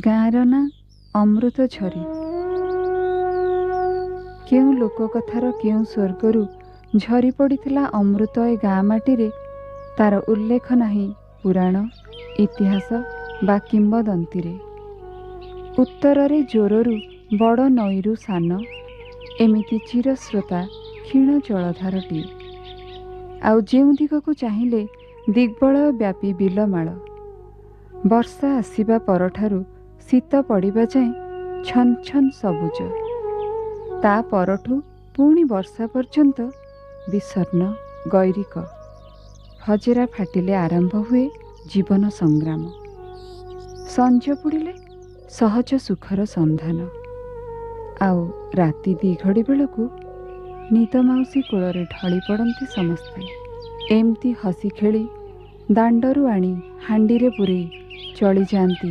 ଗାଁର ନାଁ ଅମୃତଝରି। କେଉଁ ଲୋକକଥାର କେଉଁ ସ୍ୱର୍ଗରୁ ଝରି ପଡ଼ିଥିଲା ଅମୃତ ଏ ଗାଁ ମାଟିରେ, ତାର ଉଲ୍ଲେଖ ନାହିଁ ପୁରାଣ, ଇତିହାସ ବା କିମ୍ବଦନ୍ତୀରେ। ଉତ୍ତରରେ ଜୋରରୁ ବଡ଼ ନଈରୁ ସାନ ଏମିତି ଚିରସ୍ରୋତା କ୍ଷୀଣ ଜଳଧାରଟିଏ। ଆଉ ଯେଉଁ ଦିଗକୁ ଚାହିଁଲେ ଦିଗ୍ବଳୟ ବ୍ୟାପୀ ବିଲମାଳ। ବର୍ଷା ଆସିବା ପରଠାରୁ ଶୀତ ପଡ଼ିବା ଯାଏଁ ଛନ୍ ଛନ୍ ସବୁଜ। ତା ପରଠୁ ପୁଣି ବର୍ଷା ପର୍ଯ୍ୟନ୍ତ ବିଷର୍ଣ୍ଣ ଗୈରିକ। ହଜେରା ଫାଟିଲେ ଆରମ୍ଭ ହୁଏ ଜୀବନ ସଂଗ୍ରାମ। ସଞ୍ଜ ବୁଡ଼ିଲେ ସହଜ ସୁଖର ସନ୍ଧାନ। ଆଉ ରାତି 2 ଘଡ଼ି ବେଳକୁ ନିଦ ମାଉସୀ କୋଳରେ ଢଳି ପଡ଼ନ୍ତି ସମସ୍ତେ। ଏମିତି ହସି ଖେଳି ଦାଣ୍ଡରୁ ଆଣି ହାଣ୍ଡିରେ ପୂରେଇ ଚଳିଯାଆନ୍ତି।